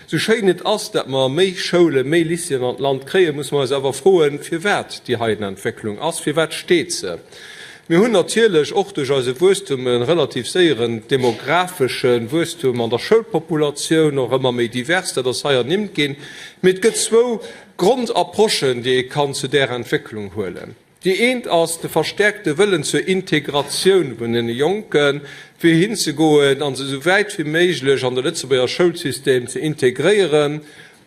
Sou schéin et ass, dat mer méi Schoulen, méi Lycéeën an d'Land kréien, musse mer eis awer froen, firwat déi heien Entwécklung ass, firwat steet se. Mir hunn natierlech och duerch eise Wuesstum e relativ séieren demographesche Wuesstum an der Schoulpopulatioun, och ëmmer méi divers, dat ass hei ernimmt ginn. Mee et gëtt zwou Grondapprochen, déi ee kann zu där Entwécklung huelen. Déi eent ass de verstärkte Wëllen zur Integratioun vun den Jonken, fir hinzegoen a se esou wäit wéi méiglech an de Lëtzebuerger Schoulsystem ze integréieren,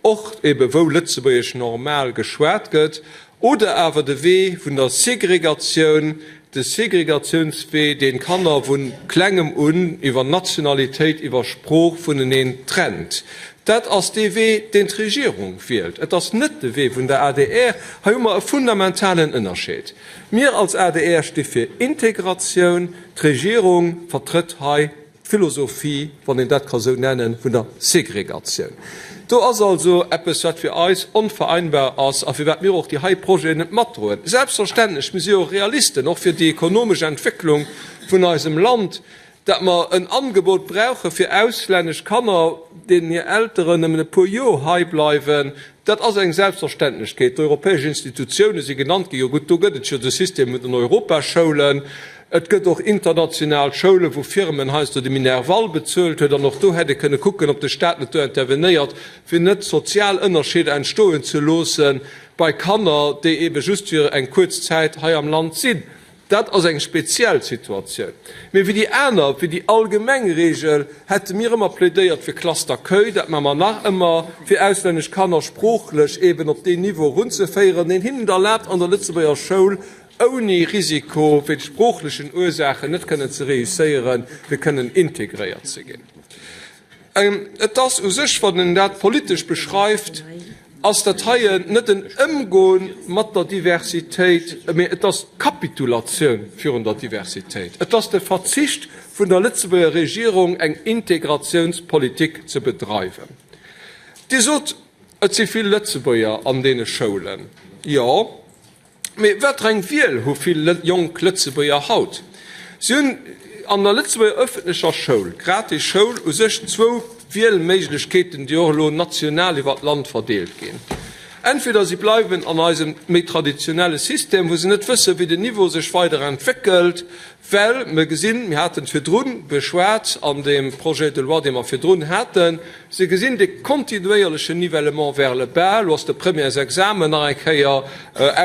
och ebe wou Lëtzebuergesch normal geschwat gëtt, oder awer de Wee vun der Segregatioun, de Segregatiounswee, deen d'Kanner vu Klengem un iwwer Nationalitéit, iwwer Sprooch vuneneen trennt. Dat ass dee Wee, deen d'Regierung wielt. Et ass net de Wee vun der adr. Hei hu mer e fundamentalen Ënnerscheed. Mir als adr sti fir Integratioun, d'Regierung vertrëtt hei d'Philosophie, wann een dat ka sou nennen, vun der Segregatioun. Do ass also eppes, wat fir eis onvereinbar ass a firwat mir och déi hei Projeten net matdroen. Selbstverständlech, mir si jo och Realisten, och fir déi ekonomesch Entwécklung vun eisem Land, dat mer en Angebot brauche fir auslännesch Kanner, deenen hir Elteren nëmmen e puer Joer hei bleiwen, dat ass eng Selbstverständlechkeet. D'europäesch Institutioune si genannt ginn. Jo gutt, do gëtt et jo de System vun den Europaschoulen. Et gëtt och international Schoulen, wou Firmen heiansdo de Minerval bezuelt huet. An och do hätt ee kënne kucken, ob de Stat net do intervenéiert, fir net sozial Ënnerscheeder entstoen ze loosse bei Kanner, déi eebe just fir eng kuerz Zäit hei am Land sinn. Dat ass eng speziell Situatioun. Mee wéi déi aner, wéi déi allgemeng Regel, hätte mir ëmmer plädéiert fir Classe d'accueil, dat maache mer nach ëmmer, fir auslännesch Kanner sproochlech eeben op deen Niveau erunzeféieren, deen hinnen et erlaabt, an der Lëtzebuerger Schoul ouni Risiko wéinst sproochlechen Ursaachen net kënnen ze réusséieren, fir kënnen integréiert ze ginn. Et ass u sech, wann een dat politesch beschreift, ass dat heien net en Ëmgoen mat der Diversitéit, mee et ass d'Kapitulatioun virun der Diversitéit. Et ass de Verzicht vun der Lëtzebuerger Regierung, eng Integratiounspolitik ze bedreiwen. Dir sot, et si vill Lëtzebuerger an deene Schoulen. Jo. Mee wat fir eng Wiel hu vill jonk Lëtzebuerger haut? Si hunn an der Lëtzebuerger ëffentlecher Schoul, gratis Schoul, u sech zwou Wielméiglechkeeten, déi och elo national iwwer d'Land verdeelt ginn. Entweder si bleiwen an eisem méi traditionelle System, wou se net wëssen, wéi den Niveau sech weider entwéckelt, Well mer gesinn, mir haten et virdru beschwat an deem Projet de loi, dee mer virdrun haten, se gesinn de kontinuéierlechen Nivellement vers le bas, elo ass de Premièresexamen nach eng Kéier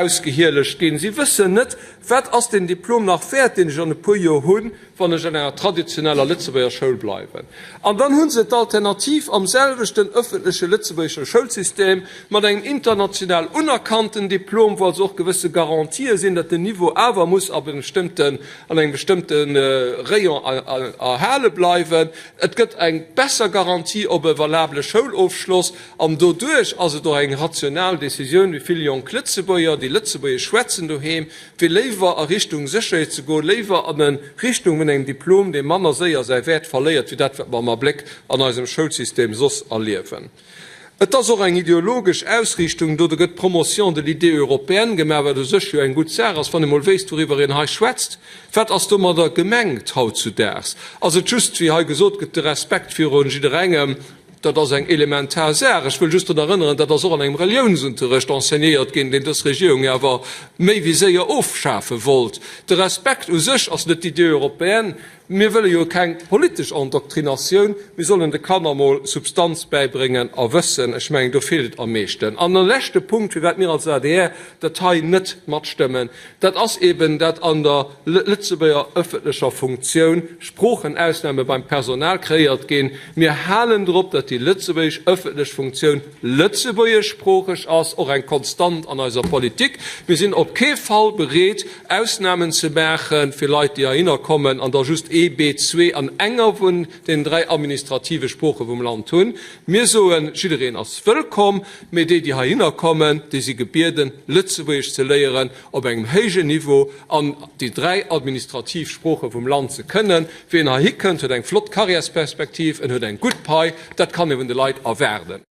ausgehielegt ginn, si wëssen net, Wat ass deen Diplom nach wäert, deen ech an e puer Joer hunn, wann ech an enger traditioneller Lëtzebuerger Schoul bleiwen? An dann hu se d'Alternativ am selwechten öffentleche lëtzebuergesche Schoulsystem mat engem international unerkannten Diplom, wou also och gewësse Garantië sinn, datt den Niveau awer muss a bestëmmten, an engem bestëmmte Rayon erhale bleiwen. Et gëtt eng besser Garantie op e valabele Schoulofschloss an doduerch ass et och eng rational Décisioun, wéi vill jonk Lëtzebuerger, déi Lëtzebuergesch schwätzen doheem, fir léiwer a Richtung Sécherheet ze goen, léiwer an e Richtung vun engem Diplom, dee manner séier säi Wäert verléiert wéi dat, wat mer am Abléck an eisem Schoulsystem soss erliewen. Et ass och eng ideologesch Ausriichtung do. Do gëtt d'Promotion de l'idée européenne gemaach, wat u sech jo eng gutt Saach ass, wann ee mol wéisst, wouriwwer een hei schwätzt. Wat ass domadder gemengt hautzudaags? Ass et just, wéi hei gesot gëtt, de Respekt viru jidderengem? Dat ass eng elementar Saach. Ech wëll just drun erënneren, dat ass och an engem Reliounsunterrecht enseignéiert ginn, deen dës Regierung jo awer méi wéi séier ofschafe wollt. De Respekt u sech ass net d'Idée européenne. Mir wëlle jo keng politesch Endoktrinatioun. Mir sollen de Kanner mol Substanz bäibréngen a Wëssen. Ech mengen, do feelt et am meeschten. An e leschte Punkt, firwat mir als adr dat hei net matstëmmen, Dat ass eben dat an der Lëtzebuerger ëffentlecher Funktioun Sproochenausname beim Personal kreéiert ginn. Mir halen drop, datt déi lëtzebuergesch ëffentlech Funktioun lëtzebuergeschsproocheg ass, och eng Konstant an eiser Politik. Mir sinn op kee Fall bereet, Ausnamen ze maache fir Leit, déi heihinner kommen an da just ee B2 an enger vun den 3 administrative Sprooche vum Land hunn. Mir soen, jiddereen ass wëllkomm. Mee déi, déi heihinner kommen, déi si gebieden, Lëtzebuergesch ze léieren op engem héijen Niveau an déi 3 administrativ Sprooche vum Land ze kënnen. Wien heihi kënnt, huet eng flott Karriärsperspektiv, en huet eng gutt Pai. Dat kann ee vun de Leit erwaarden.